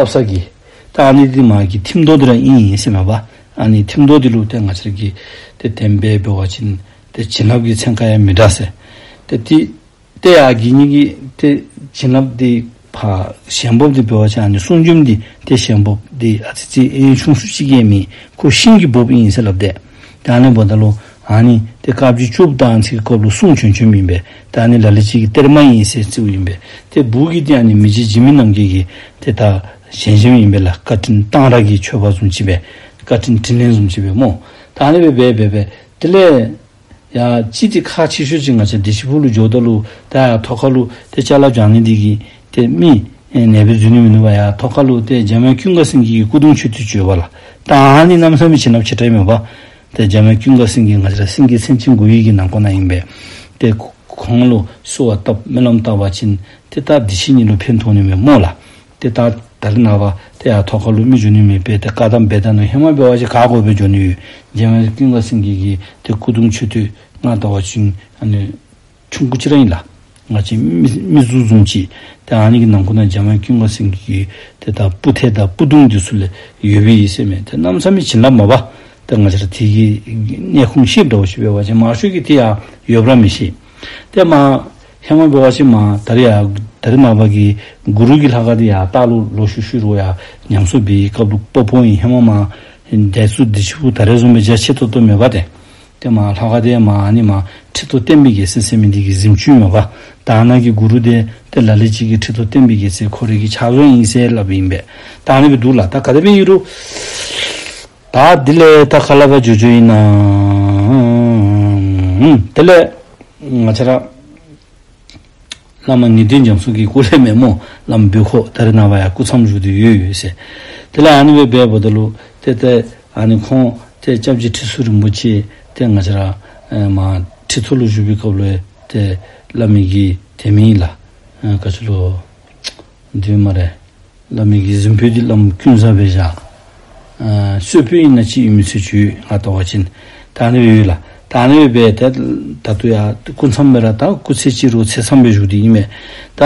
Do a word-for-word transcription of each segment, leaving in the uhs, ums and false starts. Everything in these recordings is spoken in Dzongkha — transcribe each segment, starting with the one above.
བཏབ་ས་གི་ད་ཨ་ནི་འདི་མ་གི་ཐིམ་ཐོག་འདི་ར་ཨིན་ཨིན་ཟེར་མས་པ། ཨ་ནི་ཐིམ་ཐོག་འདི་ལུ་ཏེ་ང་བཅས་ར་གི་ཏེ་དེ་སྦེ་འབད་བ་ཅིན་ཏེ་བྱིན་རླབས་ཀྱི་ཚན་ཁ་ཡང་མི་འདྲ་ཟེར། ཏེ་ཏེ་ཏེ་ཡར་གི་ནི་གི་ཏེ་བྱིན་རླབས་འདི་ཕར་ཞལ་འབོབ་འདི་འབད་བ་ཅིན་ཨ་ནི་གསུང་འབྱོན་འདི་ཏེ་ཞལ་འབོབ་འདི་ཨ་ཙི་ཅིག་ཨེ་ཆུང་སུ་ཅིག་གིས་མེན། ཁོ་ཤིང་གིས་འབོབ་ཨིན་ཟེར་སླབ་དེས། ཏེ་ཨ་ནི་འབདཝ་ད་ལུ་ཨ་ནི་ཏེ་དཀར་སྦྱིས་བཅུ་པོ་དང་ཚིག་སྐབས་ལུ་གསུང་བྱོན་བྱོནམ་ཨིན་པས། ཏེ་ཨ་ནི་ལ་ལུ་ཅིག་གིས་གཏེར་མ་ཨིན་ཟེར་རྩིཝ་ཨིན་པས། ཏེ་སྦུག་གི་འདི་ཨ་ནི་མི་རྗེ་འཇིགས་མེད་རྣམ་རྒྱལ་གྱིས་ཏེ་ད་བཞེངས་བཞེངསམ་ཨིན་པས་ལགས། བཀའ་དྲིན་གཏང་རག་གི་མཆོད་པ་བཟུམ་ཅིག་སྦེ་བཀའ་དྲིན་དྲིན་ལན་བཟུམ་ཅིག་སྦེ་སྨོ། ད་ཨ་ནི་སྦེ་འབད་འབད་འབད་དེ་ལས་ཡང་ཅིག་ཏེ་ཁག་ཆེ་ཤོས་ཅིག་ང་བཅས་བདེ་ཆེན་ཕུག་ལུ་འགྱོཝ་ད་ལུ་ད་ཡར་ཐོག་ཁ་ལུ་ཏེ་ཅ་ལ་བྱང་ནི་འདི་གིས་ཏེ་མི་ཨེ་ནེ་སྦེ་འཛུལ་ནི་མིན་འདུག་པ། ཡར་ཐོག་ཁ་ལུ་ཏེ་འཇམ་དབྱངས་ཀུན་དགའ་སེང་གེ་གི་སྐུ་གདུང་མཆོད་རྟེན་ཅིག་ཡོདཔ་ལགས། ད་ཨ་ནི་གནམ་མེད་ས་མེད་བྱིན་རླབས་ཆེ་དྲགས་མས་པ། ཏེ་འཇམ་དབྱངས་ཀུན་དགའ་སེང་གེ་ང་བཅས་ར་སེང་གེ་མཚན་ཅན་དགུ་ཡི་གི་ནང་ཁོངས་ནང་ཨིན་པས། ཏེ་ཁོང་ལུ་གསོལ་བ་བཏབ་སྨོན་ལམ་བཏབ་པ་ཅིན་ཏེ་ད་འདི་ཕྱི་གཉིས་ལུ་ཕན་ཐོགས་ནི་མས་སྨོ་ལགས། ཏེ་ད་ད་རེས་ནངས་པ་ཏེ་ཡར་ཐོག་ཁ་ལུ་མི་འགྱོ་ནི་མེད་པས། ཏེ་བཀག་དམ་འབད་ད་ནུག། ཧེ་མ་འབད་བ་ཅིན་ག་དགོ་སྦེ་འགྱོ་ནི་ཡོད། འཇམ་དབྱངས་ཀུན་དགའ་སེང་གེ་གི་ཏེ་སྐུ་གདུང་མཆོད་རྟེན་ང་བལྟ་བ་ཅིན་ཨ་ནི་ཆུང་ཀུ་ཅིག་ར་ཨིན་ལགས། ང་བཅས་མི་མི་གཟུགས་བཟུམ་ཅིག། ཏེ་ཨ་ནི་གི་ནང་ཁོངས་ནང་འཇམ་དབྱངས་ཀུན་དགའ་སེང་གེ་གི་ཏེ་ད་སྤུར་ཐལ་དང་སྤུར་གདུང་འདི་ཚུ་ལས་ཡོདཔ་ཨིན་ཟེར་མས། ཏེ་གནམ་མེད་ས་མེད་བྱིན་རླབས་མས་པ། ཏེ་ང་བཅས་ར་དེ་གི་གནས་ཁུངས་ཤེསཔ་འདྲཝ་ཅིག་འབད་བ་ཅིན་མང་ཤོས་ཀྱིས་ཏེ་ཡར་ཡོདཔ་ར་མི་ཤེས། ཏེ་མར་ཧེ་མ་འབད་བ་ཅིན་མར་ད་རེས་ཡར་ད་རེས་ནངས་པ་གི་གུ་རུ་གི་ལྷ་ཁང་འདི་ཡར་ལྟག་ལུ་ལོག་ཤུལ་ཤུལ་རུ་ཡར་ཉམས་གསོ་འབད་བའི་སྐབས་ལུ་སྤོ་སྤོཝ་ཨིན། ཧེ་མ་མར་འདི་ཚུ་འདི་ཚུ་ད་རེས་བཟུམ་སྦེ་རྒྱ་ཆེ་ཏོག་ཏོ་མེད་པ་ཏེ། ཏེ་མར་ལྷ་ཁང་འདི་མར་ཨ་ནི་མར་ཁྲི་ཐོག་བསྟན་པའི་རྒྱལ་མཚན་ཟེར་མི་འདི་གིས་གཟིམ་བཅུག་མས་པ། ད་ནཱ་གི་གུ་རུ་འདི་ཏེ་ལ་ལུ་ཅིག་གིས་ཁྲི་ཐོག་བསྟན་པའི་རྒྱལ་མཚན་ཁོ་རའི་གི་ཕྱག་བཟོ་ཨིན་ཟེར་སླབ་ཨིན་པས། ད་ཨ་ནི་སྦེ་འདུག་ལགས། ད་ག་དེ་སྦེ་ཨིན་རུང་ད་དེ་ལས་ད་ག་ལས་ཕར་འགྱོ་འགྱོཝ་ཨིན་ན། དེ་ལས་ང་བཅས་ར་བླ་མ་ངེས་དོན་རྒྱ་མཚོ་གི་སྐུ་ལས་མེན་སྨོ། བླམ་བོད་ཁོ་ད་རེས་ནངས་པ་ཡང་སྐུ་མཚམས་བཞུགས་ཏེ་ཡོད་ཡོད་ཟེར། དེ་ལས་ཨ་ནི་སྦེ་འབདཝ་ད་ལུ་ཏེ་ཏེ་ཨ་ནི་ཁོང་ཏེ་སྐྱབས་རྗེ་ཁྲི་ཟུར་རིན་པོ་ཆེ་ཏེ་ང་བཅས་ར་ཨེ་མར་ཁྲི་ཐོག་ལུ་བཞུགས་པའི་སྐབས་ལུ་ཏེ་བླ་མའི་གི་དེ་མིང་ལགས། ཨེ་ག་ཅི་ལོ། འདི་སྨ་རེ། བླ་མའི་གི་གཟིམ་དཔོན་འདི་བླམ་ཀུན་བཟང་སྦེ་བཞག། ཨ་གསོལ་དཔོན་ཨིན་ན་ཅིག་ཨིན་མི་ཚུ་ཅིག་ཡོད་ང་བལྟ་བ་ཅིན། ད་ཨ་ནི་སྦེ་ཡོད་ལགས། ད་ཨ་ནི་སྦེ་འབད་ཏེ་ད་ལྟོ་ཡང་སྐུ་མཚམས་སྦེ་ར་ད་སྐུ་ཚེ་གཅིག་རུང་ཚེ་མཚམས་སྦེ་བཞུགས་ཏེ་ཨིན་མས། ད་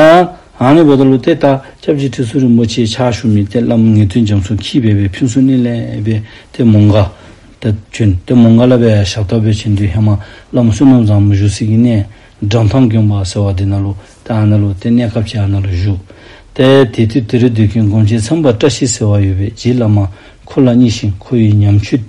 ཨ་ནི་འབདཝ་ད་ལུ་ཏེ་ད་སྐྱབས་རྗེ་ཁྲི་ཟུར་རིན་པོ་ཆེ་ཕྱག་ཞུ་མི་ཏེ་བླམ་ངེས་དོན་རྒྱ་མཚོ་འཁྱིད་སྦེ་སྦེ་ཕུན་ཚོགས་གླིང་ལས་སྦེ་ཏེ་མོང་སྒར་ཏེ་བྱོན། ཏེ་མོང་སྒར་ལས་སྦེ་ཞབས་བཏབ་སྦེ་བྱོན་ཏེ་ཧེ་མ་བླམ་བསོད་ནམས་བཟང་པོ་བཞུགས་སའི་གི་གནས་གྲམ་ཐང་དགོན་པ་ཟེར་བ་འདི་ནང་ལུ་ཏེ་ཨ་ནཱ་ལུ་ཏེ་གནས་སྐབས་ཅིག་ཨ་ནཱ་ལུ་བཞུགས། ཏེ་དེ་དུས་དེར་སྡོད་མཁན་སྒོམ་ཆེན་ཚངས་པ་བཀྲ་ཤིས་ཟེར་བ་ཡོད་པས། རྗེ་བླ་མ་ཁོ་ལ་བརྙས་ཤིང་ཁོ་ཡི་ཉམས་ཆོས་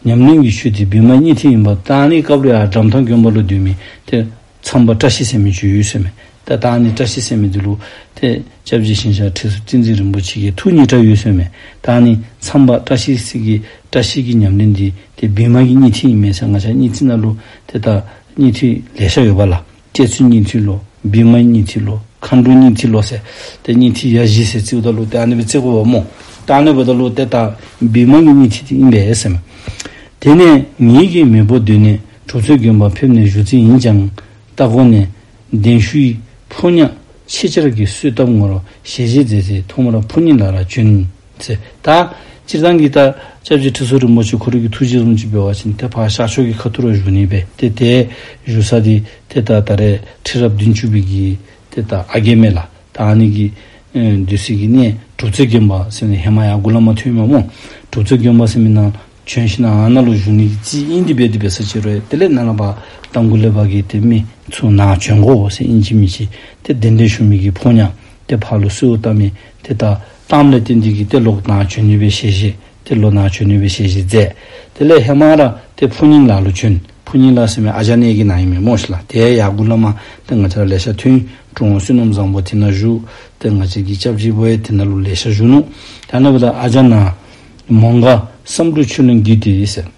ཉམས་ལེན་གྱི་ཆོས་འདི་བི་མ་སྙིང་ཐིག་ཡིན་པ། ད་ཨ་ནི་སྐབས་ལུ་ཡང་གྲམ་ཐང་དགོན་པ་ལུ་སྡོད་མི་ཏེ་ཚངས་པ་བཀྲ་ཤིས་ཟེར་མི་ཅིག་ཡོད་ཟེར་མས། ད་ད་ཨ་ནི་བཀྲ་ཤིས་ཟེར་མི་འདི་ལུ་ཏེ་སྐྱབས་རྗེ་ཞིང་གཤེགས་ཁྲི་ཟུར་བསྟན་འཛིན་རིན་པོ་ཆེ་གི་ཐུགས་ཉེས་ཁྲ་ཡོད་ཟེར་མས། ད་ཨ་ནི་ཚངས་པ་བཀྲ་ཤིས་ཀྱི་བཀྲ་ཤིས་ཀྱི་ཉམས་ལེན་འདི་ཏེ་བི་མ་གི་སྙིང་ཐིག་ཨིན་མས་ཟེར། ང་བཅས་སྙིང་ཐིག་ནང་ལུ་ཏེ་ད་སྙིང་ཐིག་ལེ་ཤ་ཡོད་པ་ལགས། སྐྱེ་ཚུལ་སྙིང་ཐིག་ལོ། བི་མ་སྙིང་ཐིག་ལོ། མཁའ་འགྲོ་སྙིང་ཐིག་ལོ་ཟེར། ཏེ་སྙིང་ཐིག་ཡ་བཞི་ཟེར་རྩིཝ་ད་ལུ་ཏེ་ཨ་ནི་སྦེ་རྩི་དགོ་པས་སྨོ། ད་ཨ་ནི་འབདཝ་ད་ལུ་ཏེ་ད་བི་མ་གི་སྙིང་ཐིག་འདི་ཨིན་པས་ཟེར་མས། དེ་ནས་ངེད་ཀྱི་མེས་པོ་སྡོད་གནས་གྲུབ་རྩེ་དགོན་པར་ཕེབས་ནས་བཞུགས་ཚེ་ཡིན་ཀྱང་། ལྟ་སྒོ་ནས་གདན་ཞུ་ཡི་ཕོ་ཉ་ཆེད་བཅར་གྱིས་གསོལ་བཏབ་ངོར་ཞལ་བཞེས་མཛད་ཚེ་ཐོག་མར་ཕོ་ཉིད་ལ་ར་བྱོན་ཟེར། ད་སྤྱིར་བཏང་གི་ད་སྐྱབས་རྗེ་ཁྲི་ཟུར་རིན་པོ་ཆེ་ཁོ་རའི་གི་ཐུགས་བཞེད་བཟུམ་ཅིག་འབད་བ་ཅིན་ཏེ་ཕར་ཤར་ཕྱོགས་ཀྱི་ཁ་ཐུག་ར་བཞུགས་ནི་སྦེ་ཏེ་ཏེ་བཞུགས་ས་འདི་ཏེ་ད་ད་རེས་ཁྲི་རབས་བདུན་ཅུ་པའི་གི་ཏེ་ད་ཨ་རྒས་མས་ལགས། ད་ཨ་ནི་གི་ཨེ་སྡོད་སའི་གི་གནས་གྲུབ་རྩེ་དགོན་པ་ཟེར་ནི་ཧེ་མ་ཡར་མགུ་ལས་མར་ཐོན་མས་སྨོ། གྲུབ་རྩེ་དགོན་པ་ཟེར་མི་ནང་བྱོན་ཞིནམ་ཨ་ནཱ་ལུ་བཞུགས་ནི་གི་རྩིས་ཨིན། དེ་སྦེ་དེ་སྦེ་ཟེར་ཅི་རུང་དེ་ལས་ནཱ་ལས་ཕར་རྟ་མགོ་ལས་ཕར་གྱི་ཏེ་མི་ཚུ་ནཱ་བྱོན་དགོ་ཟེར་ཨིན་ཅི་མིན་ཅི་ཏེ་གདན་འདྲེན་ཞུ་མི་གི་ཕོ་ཉ་ཏེ་ཕར་ལུ་གསོལཝ་བཏབ་མི་ཏེ་ད་བཏངམ་ལས་བརྟེན་ཏེ་གིས་ཏེ་ལོག་ནཱ་བྱོན་ནི་སྦེ་ཞལ་བཞེས། ཏེ་ལོག་ནཱ་བྱོན་ནི་སྦེ་ཞལ་བཞེས་མཛད། དེ་ལས་ཧེ་མ་ར་ཏེ་ཕུ་ཉིང་ལ་ལུ་བྱོན། ཕུ་ཉིང་ལ་ཟེར་མི་ཨ་ཅག་གནས་ཀྱི་ནང་ཨིན་མས་སྨོ་ཤི་ལགས། ཏེ་ཡར་མགུ་ལས་མར་ཏེ་ང་བཅས་ར་ལེ་ཤ་ཐོན། གྲུབ་དབང་བསོད་ནམས་བཟང་པོ་དེ་ནང་བཞུགས། ཏེ་ང་བཅས་ཀྱི་སྐྱབས་རྗེ་བོ་ཡང་དེ་ནང་ལུ་ལེ་ཤ་བཞུགས་ནུག། ད་ཨ་ནི་འབདཝ་ད་ཨ་ཅག་ནཱ་མོང་སྒར་བསམ་གྲུབ་ཆོས་གླིང་བརྒྱུད་དེ་ཟེར།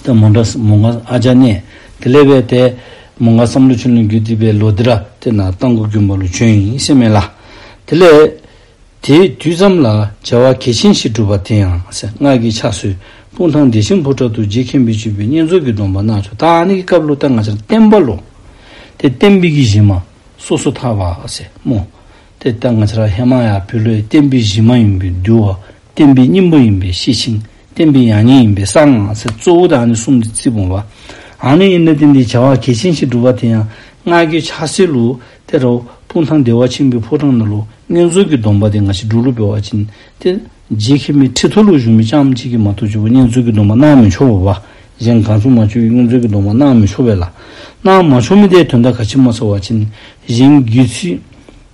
ཏེ་མོང་སྒར་མོང་སྒར་ཨ་ཅག་གནས་དེ་ལས་སྦེ་ཏེ་མོང་སྒར་བསམ་གྲུབ་ཆོས་གླིང་བརྒྱུད་དེ་སྦེ་ལོག་སྟེ་ར་ཏེ་ནཱ་རྟ་མགོ་དགོན་པ་ལུ་བྱོན་ཡི་ཟེར་མས་ལགས། དེ་ལས་དེ་དུས་ཙམ་ལ་བྱ་བ་གལ་ཆེན་ཞིག་བསྒྲུབས་པ་དེ་ཡང་ཟེར། སྔར་གྱི་ཕྱག་སྲོལ་སྤུངས་ཐང་བདེ་ཆེན་ཕོ་བྲང་དུ་རྗེ་མཁན་པོའི་སྤྱོད་པའི་བསྙེན་རྫོགས་ཀྱི་སྡོམ་པ་གནང་ཆོག། ད་ཨ་ནི་གི་སྐབས་ལུ་ད་ང་བཅས་ར་བསྟན་པ་ལུ་ཏེ་བསྟན་པའི་གི་གཞི་མ་སོ་སོར་ཐར་པ་ཟེར་སྨོ། ཏེ་ད་ང་བཅས་ར་ཧེ་མ་ཡང་བོད་ལུ་བསྟན་པའི་གཞི་མ་ཨིན་པའི་འདུལ་བ། བསྟན་པའི་སྙིང་པོ་ཨིན་པའི་ཤེར་ཕྱིན། བསྟན་པའི་ཡང་སྙིང་ཨིན་པའི་གསང་སྔགས་ཟེར་གཙོ་བོ་ད་ཨ་ནི་གསུམ་འདི་རྩིཝ་མས་པ། ཨ་ནི་ཨིན་ནི་དེ་འདི་བྱ་བ་གལ་ཆེན་ཞིག་བསྒྲུབས་པ་དེ་ཡང་སྔར་གྱི་ཕྱག་སྲོལ་ལུ་ཏེ་ར་ སྤུངས་ཐང་བདེ་བ་ཆེན་པོའི་ཕོ་བྲང་ནང་ལུ་བསྙེན་རྫོགས་ཀྱི་སྡོམ་པ་དེ་ང་བཅས་འབྲུག་ལུ་འབད་བ་ཅིན་ཏེ་རྗེ་མཁན་མི་ཁྲི་ཐོག་ལུ་བཞུགས་མི་རྐྱངམ་ཅིག་གིས་མ་གཏོགས་ཅིག་བསྙེན་རྫོགས་ཀྱི་སྡོམ་པ་གནང་མི་ཆོག་པས། གཞན་གང་སུ་མ་ཆོག་བསྙེན་རྫོགས་ཀྱི་སྡོམ་པ་གནང་མི་ཆོག་པས་ལགས། གནང་མ་ཆོག་མི་དེ་དོན་དག་ག་ཅི་སྨོ་ཟེར་བ་ཅིན་གཞན་དགེ་ཚུལ་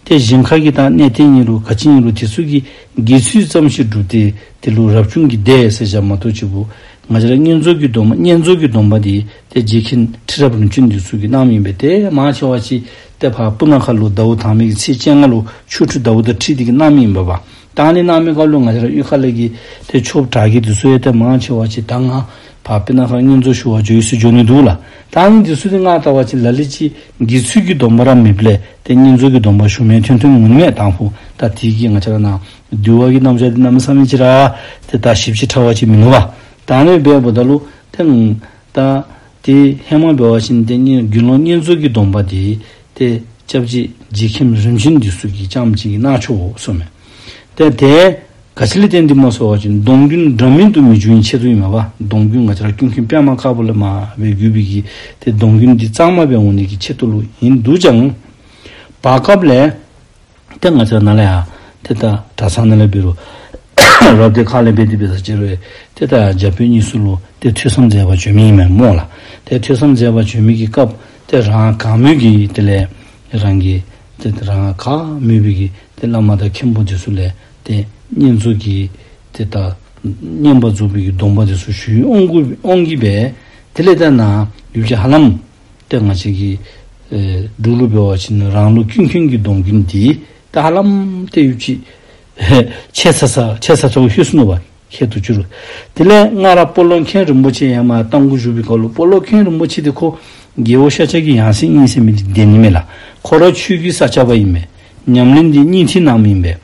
ཏེ་གཞན་ཁ་གི་ད་གནས་བརྟན་ཨིན་རུང་ག་ཅི་ཨིན་རུང་དེ་ཚུ་གི་དགེ་ཚུལ་ཙམ་ཞིག་སྒྲུབ་སྟེ་དེ་ལུ་རབ་བྱུང་གི་བཟླས་ཟེར་བཞག་མ་གཏོགས་ཅིག་བུ་ང་བཅས་ར་བསྙེན་རྫོགས་ཀྱི་སྡོམ་པ་བསྙེན་རྫོགས་ཀྱི་སྡོམ་པ་དེ་ཏེ་རྗེ་མཁན་ཁྲི་རབས་རིམ་བྱོན་འདི་ཚུ་གིས་གནངམ་ཨིན་པས། ཏེ་མང་ཆེ་བ་ཅིག་ཏེ་ཕར་སྤུ་ན་ཁ་ལུ་ཟླཝ་དང་པའི་གི་ཚེས་བཅོ་ལྔ་ལུ་ཆོ་འཕྲུལ་ཟླཝ་དང་འཁྲིལ་ཏེ་གིས་གནངམ་ཨིན་པས་པ། ད་ཨ་ནི་གནང་མི་སྐབས་ལུ་ང་བཅས་ར་གཡུས་ཁ་ལས་ཀྱི་ཏེ་ཆོསཔ་དྲག་གི་འདི་ཚུ་ཡང་ཏེ་མང་ཆེ་བ་ཅིག་ད་ང་ཕར་སྤུ་ན་ཁ་བསྙེན་རྫོགས་ཞུ་བར་འགྱོ་ཡི་ཟེར་འགྱོ་ནི་འདུག་ལགས། ད་ཨ་ནི་འདི་ཚུ་དེ་ང་བལྟ་བ་ཅིན་ལ་ལུ་ཅིག་དགེ་ཚུལ་གྱི་སྡོམ་པ་ར་མེདཔ་ལས་ཏེ་བསྙེན་རྫོགས་ཀྱི་སྡོམ་པ་ཞུ་མི་ཐོན་ཐོནམ་འོང་ནི་མས། དང་ཕུ་ད་དེ་གིས་ང་བཅས་ར་ནཱ་འདུལ་བ་གི་རྣམ་གཞག་འདི་གནམ་མེད་ས་མེད་ཅིག་ར་ཏེ་ད་ཞིབ་ཅིང་ཕྲ་བ་ཅིག་མིན་ནུག་པ། ད་ཨ་ནི་འབདཝ་ད་ལུ་ཏེ་ད་ཏེ་ཧེ་མ་འབད་བ་ཅིན་ཏེ་དགེ་སློང་བསྙེན་རྫོགས་ཀྱི་སྡོམ་པ་དེ་ཏེ་སྐྱབས་རྗེ་རྗེ་མཁན་རིམ་བྱོན་འདི་ཚུ་གིས་རྐྱངམ་ཅིག་གིས་གནང་ཆོག་གསུངམ་མས། ཏེ་དེ་ག་ཅི་ལས་བརྟེན་ཏེ་སྨོ་ཟེར་བ་ཅིན་སྡོམ་རྒྱུན་འདྲ་མིན་དུ་མི་འགྱུར་བའི་ཆེད་དུ་ཨིན་མས་པ། སྡོམ་རྒྱུན་ང་བཅས་ར་ཀུན་མཁྱེན་པདྨ་དཀར་པོ་ལས་མར་སྦེ་བརྒྱུད་པའི་གི་ཏེ་སྡོམ་རྒྱུན་འདི་གཙང་མ་སྦེ་འོང་ནི་གི་ཆེད་དུ་ལུ་ཨིན་འདུག་ཀྱང་བར་སྐབས་ལས་ཏེ་ང་བཅས་ནཱ་ལས་ཡར་ཏེ་ད་གྲྭ་ཚང་ནང་ལས་འབད་རུང་རབ་སྡེ་ཁག་ལས་འབད་དེ་འབད་ས་ཅིག་རུང་ཏེ་ད་རྒྱ་བོད་གཉིས་སུ་ལུ་ཏེ་ཐོས་བསམ་མཛད་པར་བྱོན་མི་ཨིན་མས་སྨོ་ལགས། ཏེ་ཐོས་བསམ་མཛད་པར་བྱོན་མི་གི་སྐབས་ཏེ་རང་གང་མོས་ཀྱིས་དེ་ལས་རང་གི་ཏེ་རང་གང་མོས་པའི་གི་ཏེ་བླ་མ་དང་མཁན་པོ་འདི་ཚུ་ལས་ཏེ་བསྙེན་རྫོགས་ཀྱི་ཏེ་ད་བསྙེན་པར་རྫོགས་པའི་གི་སྡོམ་པ་འདི་ཚུ་ཞུ་འོང་གི་འོང་གི་སྦེ། དེ་ལས་ད་ནཱ་ཡུལ་གྱི་ཧ་ལམ་ཏེ་ང་བཅས་ཀྱི་ཨེ་འབྲུག་ལུ་འབད་བ་ཅིན་རང་ལུགས་ཀུན་མཁྱེན་གྱི་སྡོམ་རྒྱུན་འདི་ད་ཧ་ལམ་ཏེ་ཡུལ་གྱི་ཆད་ཚར་ས་ཆད་ཚར་ཚརཝ་ལྷོད་སོ་ནུག་པ། ཁྱད་དུ་གྱུར། དེ་ལས་སྔར་སྤོ་ལོ་མཁན་རིན་པོ་ཆེ་ཡར་མར་རྟ་མགོ་བཞུགས་པའི་སྐབས་ལུ་སྤོ་ལོ་མཁན་རིན་པོ་ཆེ་དེ་ཁོ་རྒྱལ་པོ་ཤཱཀྱ་གི་ཡང་སྲིད་ཨིན་ཟེར་མི་འདི་བདེན་ནི་མས་ལགས། ཁོ་ར་ཆོས་ཀྱི་ས་སྐྱ་པ་ཨིན་མས། ཉམས་ལེན་འདི་སྙིང་ཐིག་གནང་མི་ཨིན་པས།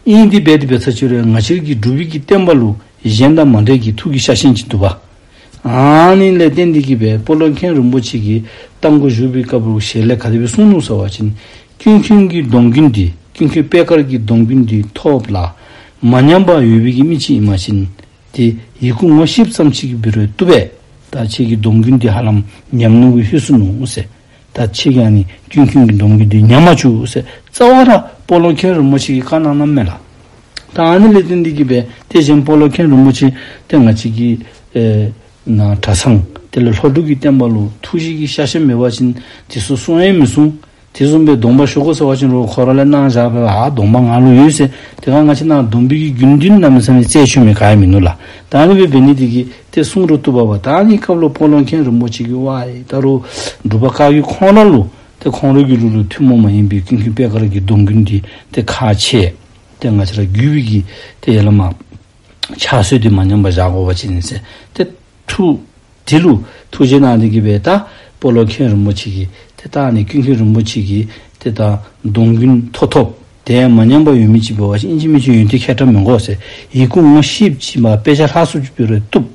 ཨིན་ཏེ་འབད་དེ་འབད་ས་ཅིག་རུང་ང་བཅས་ཀྱི་འབྲུག་པའི་གི་བསྟན་པ་ལུ་གཞན་དང་མ་འདྲ་གི་ཐུགས་ཀྱི་ཤ་ཞེན་ཅིག་འདུག་པ། ཨ་ནི་ལས་བརྟེན་ཏེ་གིས་སྦེ་སྤོ་ལོ་མཁན་རིན་པོ་ཆེ་གིས་རྟ་མགོ་བཞུགས་པའི་སྐབས་ལུ་ཞལ་ལས་ག་དེ་སྦེ་གསུངས་ནུག་ཟེར་བ་ཅིན་ཀུན་མཁྱེན་གྱི་སྡོམ་རྒྱུན་འདི་ཀུན་མཁྱེན་པད་དཀར་གྱི་སྡོམ་རྒྱུན་འདི་ཐོབ་ལ་མ་ཉམས་པར་ཡོད་པའི་གི་མི་ཅིག་ཨིན་པ་ཅིན་ཏེ་ཡི་གུ་ངོ་ཤེསཔ་ཙམ་ཅིག་གིས་འབད་རུང་བཏུབ་པས། ད་ཁྱེད་ཀྱི་སྡོམ་རྒྱུན་འདི་ཧ་ལམ་ཉམས་ནུག་གི་ལྷོད་སོ་ནུག་ཟེར། ད་ཁྱེད་ཀྱིས་ཨ་ནི་ཀུན་མཁྱེན་གྱི་སྡོམ་རྒྱུན་འདི་ཉམས་མ་བཅུག་ཟེར་རྩ་བ་ར་སྤོ་ལོ་མཁན་རིན་པོ་ཆེ་གིས་བཀའ་གནང་གནངམ་མས་ལགས། ད་ཨ་ནི་ལས་བརྟེན་ཏེ་གིས་སྦེ་ཏེ་གཞན་སྤོ་ལོ་མཁན་རིན་པོ་ཆེ་ཏེ་ང་བཅས་ཀྱི་ཨེ་ནཱ་གྲྭ་ཚང་དེ་ལས་ལྷོ་འབྲུག་གི་བསྟན་པ་ལུ་ཐུགས་རྗེ་གི་ཤ་ཞེན་མེད་པ་ཅིན་དེ་ཚུ་གསུང་ཡང་མི་གསུང་། དེ་བཟུམ་སྦེ་སྡོམ་པ་ཞུ་དགོ་ཟེར་བ་ཅིན་རུང་ཁོ་ར་ལས་གནང་བཞག་པས། ཨ་སྡོམ་པ་ང་ལུ་ཡོད་ཟེར། དེ་ཁར་ང་བཅས་ནཱ་སྡོམ་པའི་གི་རྒྱུན་འདི་གནམ་མེད་ས་མེད་རྩད་ཆོད་མི་ག་ཡང་མིན་ནུག་ལགས། ད་ཨ་ནི་སྦེ་འབད་ནི་དེ་གིས་ཏེ་གསུང་རུང་བཏུབ་པས། ད་ཨ་ནི་སྐབས་ལུ་སྤོ་ལོ་མཁན་རིན་པོ་ཆེ་གིས་ཝའི་ད་རུང་འབྲུག་པ་བཀའ་བརྒྱུད་ཁོང་ར་ལུ་ཏེ་ཁོང་ར་གི་ལུགས་ལུ་ཐུན་མོང་མ་ཡིན་པའི་ཀུན་མཁྱེན་པད་དཀར་གྱི་སྡོམ་རྒྱུན་འདི་ཏེ་ཁག་ཆེ། ཏེ་ང་བཅས་ར་བརྒྱུད་པའི་གི་ཏེ་ཡ་ལ་མ་ཕྱག་སྲོལ་འདི་མ་ཉམས་པར་བཞག་དགོ་པ་ཅིན་ཟེར་ཏེ་ཐུགས་དེ་ལུ་ཐུགས་རྗེ་གནང་སྟེ་གིས་སྦེ་ད་སྤོ་ལོ་མཁན་རིན་པོ་ཆེ་གིས་ཏེ་ད་ཨ་ནི་ཀུན་མཁྱེན་རིན་པོ་ཆེ་གིས་ཏེ་ད་སྡོམ་རྒྱུན་ཐོབ་ཐོབ་དེ་མ་ཉམས་པར་ཡོད་མི་ཅིག་འབད་བ་ཅིན་ཨིན་ཅི་མིན་ཅི་ཡོན་ཏན་མཁས་དྲགས་མི་དགོ་ཟེར། ཡི་གུ་ངོ་ཤེསཔ་ཅིག་མ་དཔེ་ཆ་ལྷག་སུ་ཅིག་འབད་རུང་བཏུབ།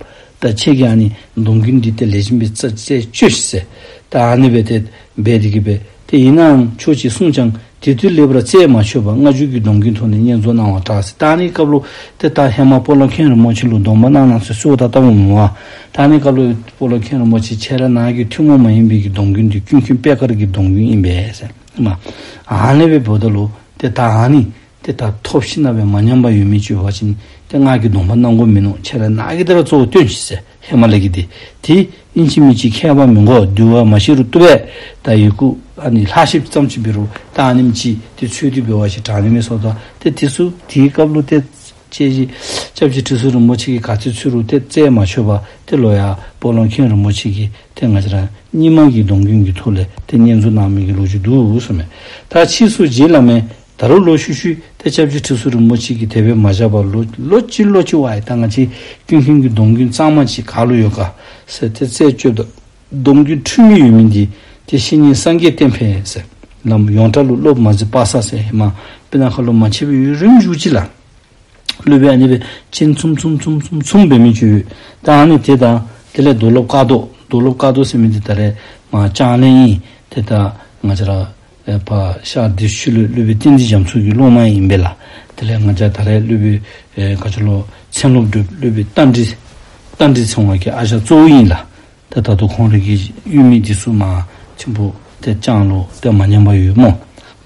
ད་ཁྱེད་ཀྱིས་ཨ་ནི་སྡོམ་རྒྱུན་འདི་ཏེ་ལེགས་ཤོམ་སྦེ་རྩད་རྩད་གཅོད་ཤིག་ཟེར། ད་ཨ་ནི་སྦེ་ཏེ་འབད་དེ་གིས་སྦེ་ཏེ་ཨིན་ནའང་ཁྱོད་ཅིག་གསུངས་ཀྱང་དེ་དུས་ལེགས་པར་རྩད་མ་ཆོད་པར་སྔ་འགྱུར་གྱི་སྡོམ་རྒྱུན་ཐོག་ནས་བསྙེན་རྫོགས་གནང་བར་གྲགས་ཟེར། ད་ཨ་ནི་སྐབས་ལུ་ཏེ་ད་ཧེ་མ་སྤོ་ལོ་མཁན་རིན་པོ་ཆེ་ལུ་སྡོམ་པ་གནང་གནང་ཟེར་གསོལཝ་ད་བཏབ་འོང་མས་པ། ད་ཨ་ནི་སྐབས་ལུ་སྤོ་ལོ་མཁན་རིན་པོ་ཆེ་ཁྱེད་ར་ནཱ་གི་ཐུན་མོང་མ་ཡིན་པའི་གི་སྡོམ་རྒྱུན་འདི་ཀུན་མཁྱེན་པད་དཀར་གྱི་སྡོམ་རྒྱུན་ཨིན་པས་ཟེར། མ་ཨ་ནི་སྦེ་འབདཝ་ད་ལུ་ཏེ་ད་ཨ་ནི་ཏེ་ད་ཐོབ་ཞིན་ན་སྦེ་མ་ཉམས་པར་ཡོད་མི་ཅིག་འབད་བ་ཅིན་ཏེ་ང་གིས་སྡོམ་པ་གནང་དགོཔ་མིན་ནུག། ཁྱེད་ར་ནཱ་གིས་ད་ར་གཙོ་བོ་སྟོན་ཤིག་ཟེར། ཧེ་མ་ལས་ཀྱི་འདི་ཏེ་ཨིན་ཅི་མིན་ཅི་མཁས་པ་མི་དགོ། འདུལ་བ་མ་ཤེས་རུང་བཏུབ་པས། ད་ཡི་གུ་ཨ་ནི་ལྷག་ཤེསཔ་ཙམ་ཅིག་འབད་རུང་ད་ཨ་ནེམ་ཅིག་ཏེ་འཚོལ་ཏེ་འབད་བ་ཅིན་དྲག་ནི་མས་ཟེརཝ་ད་ཏེ་དེ་ཚུ་དེའི་སྐབས་ལུ་ཏེ་ཁྱེད་ཀྱི་སྐྱབས་རྗེ་ཁྲི་ཟུར་རིན་པོ་ཆེ་གིས་ག་ཅི་འཚོལ་རུང་ཏེ་རྩད་མ་ཆོད་པར་ཏེ་ལོག་ཡར་སྤོ་ལོ་མཁན་རིན་པོ་ཆེ་གིས་ཏེ་ང་བཅས་ར་རྙིང་མ་གི་སྡོམ་རྒྱུན་གྱི་ཐོག་ལས་ཏེ་བསྙེན་རྫོགས་གནང་མི་གི་ལོ་རྒྱུས་འདུག་གསུངམ་མས། ད་ཕྱིས་སུ་རྗེ་བླ་མས་ད་རུང་ལོག་ཤུལ་ཤུལ་ཏེ་སྐྱབས་རྗེ་ཁྲི་ཟུར་རིན་པོ་ཆེ་གིས་དེ་སྦེ་མ་བཞག་པར་ལོག་ལོག་ཅི་ལོག་ཅི་ཝའི་ད་ང་བཅས་ཀུན་མཁྱེན་གྱི་སྡོམ་རྒྱུན་གཙང་མ་ཅིག་ག་ལུ་ཡོད་ག་ཟེར་ཏེ་རྩད་གཅོད་དོ། སྡོམ་རྒྱུན་འཁྲུལ་མི་ཡོད་མི་འདི་ཏེ་བཤེས་གཉེན་སངས་རྒྱས་བསྟན་འཕེལ་ཟེར་བླམ་ཡོངས་གྲགས་ལུ་སློབ་མ་གཟིགས་པ་ས་ཟེར་ཧེ་མ་སྤུ་ན་ཁ་ལུ་མ་ཆེ་བའི་ཡུན་རིངམོ་ཅིག་ལགས། སློབ་དཔོན་ཨ་ནི་སྦེ་སྤྱན་འཚུམ་འཚུམ་འཚུམ་འཚུམ་འཚུམ་འབད་མི་ཅིག་ཡོད། ད་ཨ་ནི་དེ་དང་དེ་ལས་རྡོར་སློབ་དཀར་རྡོ་རྡོར་སློབ་དཀར་རྡོ་ཟེར་མི་འདི་ད་རེས་མར་ལྕང་གླིང་ཨིན། ཏེ་ད་ང་བཅས་ར་ཨེ་ཕར་ཤར་བདེ་ཆོས་ལུ་སློབ་དཔོན་བསྟན་འཛིན་རྒྱ་མཚོ་གི་སློབ་མ་ཨིན་པས་ལགས། དེ་ལས་ང་བཅས་ད་རེས་སློབ་དཔོན་ཨེ་ག་ཅི་ལོ་མཚན་སློབ་སྒྲུབ་སློབ་དཔོན་རྟ་མགྲིན་རྟ་མགྲིན་ཚེ་དབང་གི་ཨ་ཞང་གཙོ་བོ་ཨིན་ལགས། ཏེ་ད་ལྟོ་ཁོང་རའི་གི་ཡུལ་མི་འདི་ཚུ་མར་ཆེན་པོ་ཏེ་ལྕང་ལུ་ཏེ་མ་ཉམས་པར་ཡོད་སྨོ།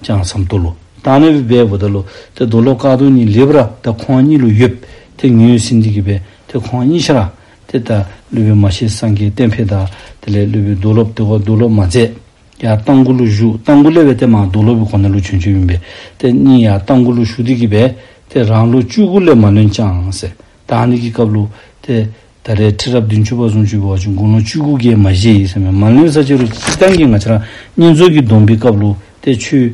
བཅང་ས་མཐོ་ལུ། ད་ཨ་ནི་སྦེ་འབདཝ་ད་ལུ་ཏེ་རྡོར་སློབ་དཀར་གདོང་གཉིས་ལེགས་པར་ད་ཁོང་གཉིས་ལུ་ཡོདཔ་ཏེ་ངོས་ཟིན་ཏེ་གི་སྦེ་ཏེ་ཁོང་གཉིས་ཆ་ར་ཏེ་ད་སློབ་དཔོན་མ་ཆེན་སངས་རྒྱས་བསྟན་འཕེལ་དང་དེ་ལས་སློབ་དཔོན་རྡོར་སློབ་ཏེ་ཁོ་རྡོར་སློབ་མ་མཛད། ཡར་རྟ་མགོ་ལུ་བཞུགས། རྟ་མགོ་ལས་སྦེ་ཏེ་མར་རྡོར་སློབ་སྦེ་གོ་གནས་ལུ་བྱོན་བྱོནམ་ཨིན་པས། ཏེ་གཉིས་ཡར་རྟ་མགོ་ལུ་བཞུགས་ཏེ་གི་སྦེ་ཏེ་རང་ལོ་བཅུ་དགུ་ལས་མ་ལོན་ཀྱང་ཟེར། ད་ཨ་ནི་གི་སྐབས་ལུ་ཏེ་ད་རེས་ཁྲི་རབས་བདུན་ཅུ་པ་བཟུམ་ཅིག་འབད་བ་ཅིན་དགུང་ལོ་བཅུ་དགུ་གིས་མ་བཞེས་ཡི་ཟེར་མས། མ་ལོན་ས་ཅིག་རུང་སྤྱིར་བཏང་གི་ང་བཅས་ར་བསྙེན་རྫོགས་ཀྱི་སྡོམ་པའི་སྐབས་ལུ་ཏེ་ཆོས་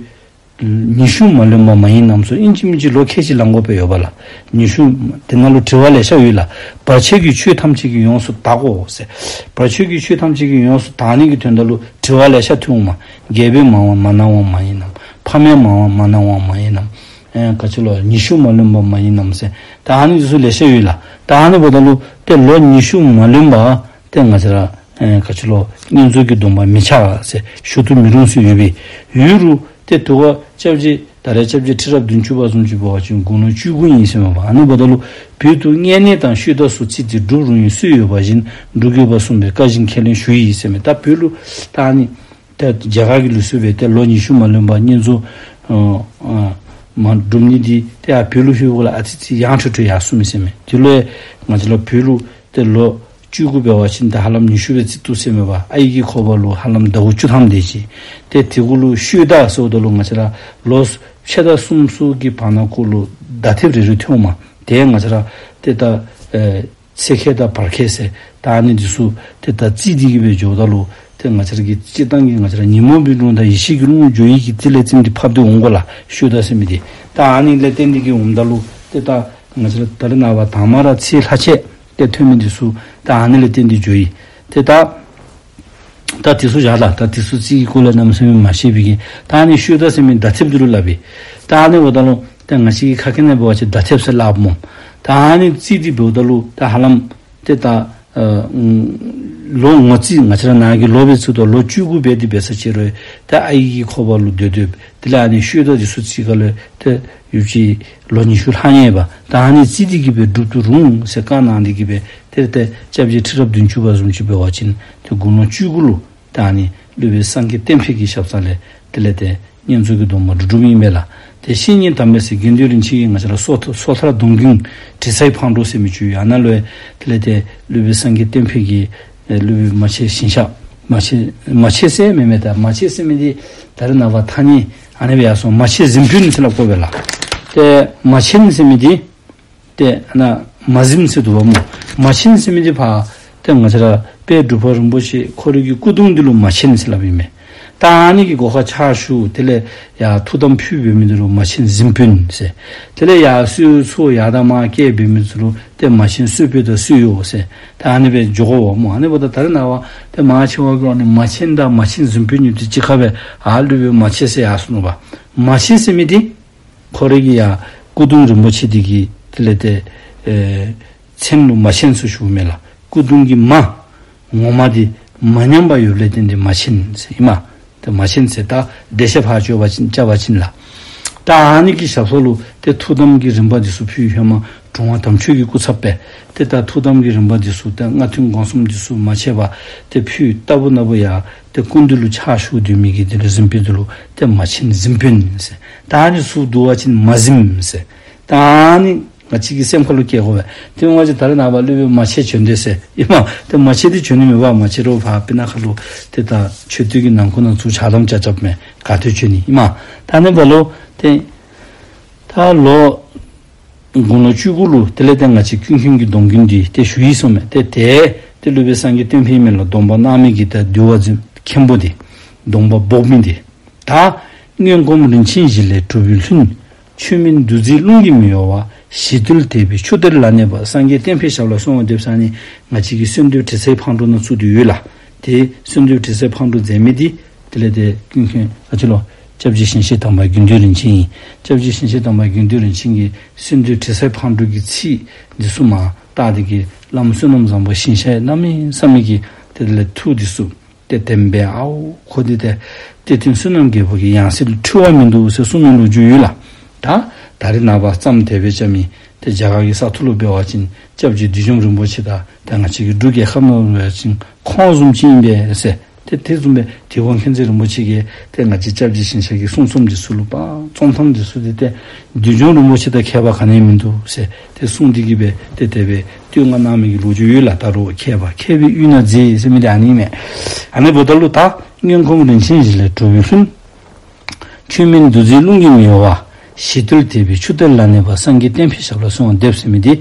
ཉི་ཤུ་མ་ལོན་པ་མ་ཡིན་ནམ་ཟེར་ཨིན་ཅི་མིན་ཅི་ལོ་ཁལ་གཅིག་ལང་དགོཔ་ཡོདཔ་ལགས། ཉི་ཤུ་དེ་ནང་ལུ་དྲི་བ་ལེ་ཤ་ཡོད་ལགས། བར་ཆད་ཀྱི་ཆོས་ཐམས་ཅད་ཀྱིས་ཡོངས་སུ་དག་གོ་ཟེར། བར་ཆད་ཀྱི་ཆོས་ཐམས་ཅད་ཀྱིས་ཡོངས་སུ་དག་ནི་གི་དོན་དག་ལུ་དྲི་བ་ལེ་ཤ་ཐོན་འོང་མས། རྒྱལ་པོས་མང་བ་མ་གནང་བ་མ་ཡིན་ནམ། ཕ་མས་མང་བ་མ་གནང་བ་མ་ཡིན་ནམ། ཨེ་ག་ཅི་ལོ་ཉི་ཤུ་མ་ལོན་པ་མ་ཡིན་ནམ་ཟེར། ད་ཨ་ནི་ཚུ་ལེ་ཤ་ཡོད་ལགས། ད་ཨ་ནི་འབདཝ་ད་ལུ་ཏེ་ལོ་ཉི་ཤུ་མ་ལོན་པ་ཏེ་ང་བཅས་ར་ཨེ་ག་ཅི་ལོ་བསྙེན་རྫོགས་ཀྱི་སྡོམ་པ་མི་ཆགས་ཟེར་ཞུ་དུ་མི་རུང་ཟེར་ཡོད་པས། ཡོད་རུང་ཏེ་དུས་ཀ་སྐྱབས་རྗེ་ད་རེས་སྐྱབས་རྗེ་ཁྲི་རབས་བདུན་ཅུ་པ་བཟུམ་ཅིག་འབད་བ་ཅིན་དགུང་ལོ་བཅུ་དགུ་ཨིན་ཟེར་མས་པ། ཨ་ནི་འབདཝ་ད་ལུ་བོད་དུ་བསྙེན་གནས་དང་ཤོ་ད་སོགས་ཚིག་འདི་སྒྲུབ་རུང་ཡང་སྲོལ་ཡོད་པ་བཞིན་སྒྲུབ་དགོས་པར་གསུངས་པས་བཀའ་བཞིན་ཁས་ལེན་ཞུ་ཡི་ཟེར་མས། ད་བོད་ལུ་ད་ཨ་ནི་ཏེ་རྒྱ་གར་གྱི་ལུགས་སྲོལ་སྦེ་ཏེ་ལོ་ཉི་ཤུ་མ་ལོན་པར་བསྙེན་རྫོགས་ཨ་ཨ་མ་སྒྲུབ་ནི་འདི་ཏེ་ཡར་བོད་ལུ་ལྷོད་པའི་སྐབས་ལུ་ཨ་ཙི་ཙི་ཡང་ཁྲོ་ཁྲོ་ཡར་སོང་མི་ཟེར་མས། དེ་ལུ་ང་བཅས་ལུ་བོད་ལུ་ཏེ་ལོ་བཅུ་དགུ་འབད་བ་ཅིན་ད་ཧ་ལམ་ཉི་ཤུ་སྦེ་བརྩི་བཏུབ་ཟེར་མས་པ། ཨའི་གི་ཁོག་པ་ལུ་ཧ་ལམ་ཟླཝ་བཅུ་ཐམ་དེ་ཅིག། ཏེ་དེ་གུ་ལུ་ཤོ་ད་ཟེརཝ་ད་ལུ་ང་བཅས་ར་ལོ་ཕྱེད་དང་གསུམ་ཚུ་གི་བར་ན་གུ་ལུ་ཟླ་ཐེབས་རེ་རེ་ཐོན་འོང་མས། ཏེ་ང་བཅས་ར་ཏེ་ད་ཨེ་ཚེས་ཁལ་དང་བར་ཁལ་ཟེར་ད་ཨ་ནི་འདི་ཚུ་ཏེ་ད་རྩིས་ཏེ་གི་སྦེ་འགྱོཝ་ད་ལུ་ཏེ་ང་བཅས་ར་གི་སྤྱིར་བཏང་གི་ང་བཅས་ར་ཉོན་མོངས་པའི་རླུང་དང་ཡེ་ཤེས་ཀྱི་རླུང་འགྱོ་ཡི་གི་དེ་ལས་བརྟེན་ཏེ་ཕབ་སྟེ་འོང་དགོ་ལགས། ཤོ་ད་ཟེར་མི་འདི་ད་ཨ་ནི་ལས་བརྟེན་ཏེ་གི་འོངམ་ད་ལུ་ཏེ་ད་ང་བཅས་ར་ད་རེས་ནངས་པ་དང་མ་ར་ཚེས་ལྷག་ཆད་ཏེ་ཐོན་མི་འདི་ཚུ་ད་ཨ་ནི་ལས་བརྟེན་ཏེ་འགྱོ་ཡི། ཏེ་ད་ད་དེ་ཚུ་བཞག་ལགས། ད་དེ་ཚུ་རྩིས་ཀྱི་སྐོར་ལས་གནམ་མེད་ས་མེད་མ་ཤེས་པའི་གི་ད་ཨ་ནི་ཤོ་ད་ཟེར་མི་ཟླ་ཐེབས་འདི་ལུ་སླབ་ཨིན། ད་ཨ་ནི་འབདཝ་ད་ལུ་ད་ང་བཅས་ཀྱི་ཁ་སྐད་ནང་འབད་བ་ཅིན་ཟླ་ཐེབས་ཟེར་སླབ་སྨོ། ད་ཨ་ནི་རྩིས་འདི་འབདཝ་ད་ལུ་ད་ཧ་ལམ་ཏེ་ད་ཨ་ལོ་ངོ་རྩིས་ང་བཅས་ར་ནཱ་གི་ལོ་སྦེ་རྩིཝ་ད་ལོ་བཅུ་དགུ་འབད་དེ་འབད་ས་ཅིག་རུང་ད་ཨའི་གི་ཁོག་པ་ལུ་སྡོད་སྡོདཔ་དེ་ལས་ཨ་ནི་ཤོ་ད་འདི་ཚུ་རྩིས་ག་ལུ་ཏེ་ཡོད་ཅི་ལོ་ཉི་ཤུ་ལྷག་ཡི་པ། ད་ཨ་ནི་རྩིས་ཏེ་གི་སྦེ་སྒྲུབ་ཏུ་རུང་ཟེར་བཀའ་གནང་སྟེ་གི་སྦེ་ཏེ་ཏེ་སྐྱབས་རྗེ་ཁྲི་རབས་བདུན་ཅུ་པ་བཟུམ་ཅིག་འབད་བ་ཅིན་ཏེ་དགུང་ལོ་བཅུ་དགུ་ལུ་ད་ཨ་ནི་སློབ་དཔོན་སངས་རྒྱས་བསྟན་འཕེལ་གྱི་ཞབས་ས་ལས་དེ་ལས་ཏེ་བསྙེན་རྫོགས་ཀྱི་སྡོམ་པ་སྒྲུབ་སྒྲུབཔ་ཨིན་པས་ལགས། ཏེ་བཤེས་གཉེན་དམ་པའི་སྲས་དགེ་འདུན་རིན་ཆེན་གྱིས་ང་བཅས་ར་སོ་ཐར་སོ་ཐར་སྡོམ་རྒྱུན་དྲི་ཟའི་ཕང་འགྲོ་ཟེར་མི་ཅིག་ཡོད། ཨ་ནཱ་ལུ་ཡང་དེ་ལས་ཏེ་སློབ་དཔོན་སངས་རྒྱས་བསྟན་འཕེལ་གྱིས་ཨེ་སློབ་དཔོན་མ་ཆེན་ཞིང་གཤེགས་མ་ཆེན་མ་ཆེན་ཟེར་མི་མེན། ད་མ་ཆེན་ཟེར་མི་འདི་ད་རེས་ནངས་པ་ཐ་སྙད་ཨ་ནི་སྦེ་ཡར་སོང་། མ་ཆེན་གཟིམ་དཔོན་ཟེར་སླབ་དགོ་པས་ལགས། ཏེ་མ་ཆེན་ཟེར་མི་འདི་ཏེ་ཨ་ནཱ་མ་གཟིམ་ཟེར་འདུག་པ་སྨོ། མ་ཆེན་ཟེར་མི་འདི་ཕར་ཏེ་ང་བཅས་ར་དཔལ་འབྲུག་པ་རིན་པོ་ཆེ་ཁོ་རའི་གི་སྐུ་གདུང་འདི་ལུ་མ་ཆེན་ཟེར་སླབ་ཨིན་མས། ད་ཨ་ནི་གི་སྒོ་ཁར་ཕྱག་ཞུ། དེ་ལས་ཡར་ཐུགས་དམ་ཕུལ་འབད་མི་འདི་ལུ་མ་ཆེན་གཟིམ་དཔོན་ཟེར། དེ་ལས་ཡར་གསོལ་ཚོགས་ཡར་དང་མར་བསྐྱལ་འབད་མི་འདི་ལུ་ཏེ་མ་ཆེན་གསོལ་དཔོན་དང་གསོལ་གཡོག་ཟེར། ད་ཨ་ནི་སྦེ་འགྱོ་དགོ་པ་སྨོ། ཨ་ནི་འབདཝ་ད་ད་རེས་ནངས་པ་ཏེ་མང་ཆེ་བ་གིས་ཨ་ནི་མ་ཆེན་དང་མ་ཆེན་གཟིམ་དཔོན་གཉིས་འདི་གཅིག་ཁར་སྦེ་ཨ་ལུ་སྦེ་མ་ཆེན་ཟེར་ཡར་སོང་ནུག་པ། མ་ཆེན་ཟེར་མི་འདི་ཁོ་རའི་གི་ཡར་སྐུ་གདུང་རིན་པོ་ཆེ་འདི་གི་དེ་ལས་ཏེ་ཨེ་མཚན་ལུ་མ་ཆེན་ཟེར་ཞུཝ་མས་ལགས། སྐུ་གདུང་གི་མ་ངོ་མ་འདི་མ་ཉམས་པ་ཡོདཔ་ལས་བརྟེན་ཏེ་མ་ཆེན་ཟེར་ཨིན་མས། ཏེ་མ་ཆེན་ཟེར་ད་འགྲེལ་བཤད་ཕར་བརྗོད་པ་ཅིན་བཅའ་བ་ཅིན་ལགས། ད་ཨ་ནི་གི་ཞབས་ས་ལུ་ཏེ་ཐུགས་དམ་གྱི་རིམ་པ་འདི་ཚུ་ཕུལ། ཧེ་མ་དྲུང་པ་དམ་ཆོས་ཀྱི་སྐུ་ཚབ་སྦེ་ཏེ་ད་ཐུགས་དམ་གྱི་རིམ་པ་འདི་ཚུ་ཏེ་སྔ་ཐུན་དགོངས་གསུམ་འདི་ཚུ་མ་ཆད་པར་ཏེ་ཕུལ། ལྟ་བུ་ན་བུ་ཡར་ཏེ་སྐུ་མདུན་ལུ་ཕྱག་ཞུ་སྡོད་མི་གི་དེ་ལུ་གཟིམ་དཔོན་འདི་ལུ་ཏེ་མ་ཆེན་གཟིམ་དཔོན་ཟེར། ད་ཨ་ནི་ཚུ་བསྡུ་བ་ཅིན་མ་གཟིམ་ཟེར། ད་ཨ་ནི་ང་བཅས་ཀྱི་སེམས་ཁ་ལུ་སྐྱེ་དགོ་པས། ཏེ་ང་བཅས་ད་རེས་ནངས་པ་སློབ་དཔོན་མ་ཆེན་བྱོན་དེས་ཟེར་ཨིན་མས། ཏེ་མ་ཆེན་འདི་བྱོན་ནི་མེད་པ། མ་ཆེན་རོགས་ཕར་སྤུ་ན་ཁ་ལུ་ཏེ་ད་མཆོད་རྟེན་གྱི་ནང་ཁུག་ནང་ཚུར་ཕྱག་དམ་རྐྱབ་རྐྱབ་མས། ག་ཏེ་བྱོན་ནི་ཨིན་མས། ད་ཨ་ནི་འབདཝ་ལུ་ཏེ་ད་ལོ་དགུང་ལོ་བཅུ་དགུ་ལུ་དེ་ལས་ཏེ་ང་བཅས་ཀུན་མཁྱེན་གྱི་སྡོམ་རྒྱུན་འདི་ཏེ་ཞུ་ཡི་གསུངམ་མས། ཏེ་ཏེ་ཏེ་སློབ་དཔོན་སངས་རྒྱས་བསྟན་འཕེལ་མེན་ལ་སྡོམ་པ་གནང་མི་གི་ད་འདུལ་བ་འཛིན་མཁན་པོ་འདི་སྡོམ་པ་འབོག་མི་འདི་ད་སྔོན་གོམས་རིན་ཆེན་གཞི་ལས་གྲུབ་པའི་ལྷུན། ཆོས་མིན་འདུ་འཛིའི་རླུང་གིས་མི་གཡོ་བ། ཞི་དུལ་དད་པའི་ཆུ་གཏེར་ལ་གནས་པ་སངས་རྒྱས་བསྟན་འཕེལ་ཞབས་ལ་གསོལ་བ་འདེབས་ཟེར་ནི་ང་བཅས་ཀྱི་གསོལ་འདེབས་དྲི་ཟའི་ཕང་འགྲོ་ནང་ཚུད་དེ་ཡོད་ལགས། ཏེ་གསོལ་འདེབས་དྲི་ཟའི་ཕང་འགྲོ་མཛད་མི་འདི་དེ་ལས་ཏེ་ཀུན་མཁྱེན་ཨ་ཅི་ལོ་སྐྱབས་རྗེ་ཞིང་གཤེགས་དམ་པ་དགེ་འདུན་རིན་ཆེན་ཨིན། སྐྱབས་རྗེ་ཞིང་གཤེགས་དམ་པ་དགེ་འདུན་རིན་ཆེན་གྱིས་གསོལ་འདེབས་དྲི་ཟའི་ཕང་འགྲོ་གི་ཚིག་འདི་ཚུ་མར་བཏགས་ཏེ་གི་བླམ་བསོད་ནམས་བཟང་པོ་ཞིང་གཤེགས་གནམ་མེད་ས་མེད་ཀྱི་དེ་ལས་ཐུགས་འདི་ཚུ་ཏེ་བདེན་པས། ཨའོ་ཁོ་འདི་ཏེ་གཏེར་སྟོན་བསོད་ནམས་རྒྱལ་པོ་གི་ཡང་སྲིད་ལུ་འཁྲུལ་བ་མིན་འདུག་ཟེར་གསུངས་མི་ལོ་རྒྱུས་ཡོད་ལགས། ད་ད་རེས་ནངས་པ་བརྩམས་དེ་སྦེ་བཅའ་མི་ཏེ་རྒྱ་གར་གྱི་ས་ཐོག་ལུ་འབད་བ་ཅིན་སྐྱབས་རྗེ་བདུད་འཇོམས་རིན་པོ་ཆེ་དང་ཏེ་ང་བཅས་ཀྱི་འབྲུག་རྒྱལ་ཁབ་ནང་ལུ་འབད་བ་ཅིན་ཁོང་བཟུམ་ཅིག་ཨིན་པས་ཟེར། ཏེ་དེ་བཟུམ་སྦེ་དིལ་མགོ་མཁྱེན་བརྩེ་རིན་པོ་ཆེ་གིས་ཏེ་ང་བཅས་སྐྱབས་རྗེ་ཞིང་གཤེགས་ཀྱི་གསུང་རྩོམ་འདི་ཚུ་ལུ་པ་རྩོམ་ཐངས་འདི་ཚུ་འདི་ཏེ་བདུད་འཇོམས་རིན་པོ་ཆེ་དང་ཁྱད་པར་ག་ནི་ཡང་མིན་འདུག་ཟེར་ཏེ་གསུངས་ཏེ་གིས་སྦེ་ཏེ་དེ་སྦེ་བསྟོད་བསྔགས་གནང་མི་གི་ལོ་རྒྱུས་ཡོད་ལགས། ད་རུང་མཁས་པ་མཁས་པའི་དབུས་ན་མཛེས་ཟེར་མི་འདི་ཨ་ནི་མས། ཨ་ནི་འབདཝ་ད་ལུ་ད་སྔོན་གོམས་རིན་ཆེན་གཞི་ལས་གྲུབ་པའི་ལྷུན། ཆོས་མིན་འདུ་འཛིའི་རླུང་གིས་མི་གཡོ་བ། ཞི་བདེར་དད་པའི་ཆུ་གཏེར་ལ་གནས་པ། སངས་རྒྱས་བསྟན་འཕེལ་ཞབས་ལ་གསོལ་བ་འདེབས་ཟེར་མི་འདི་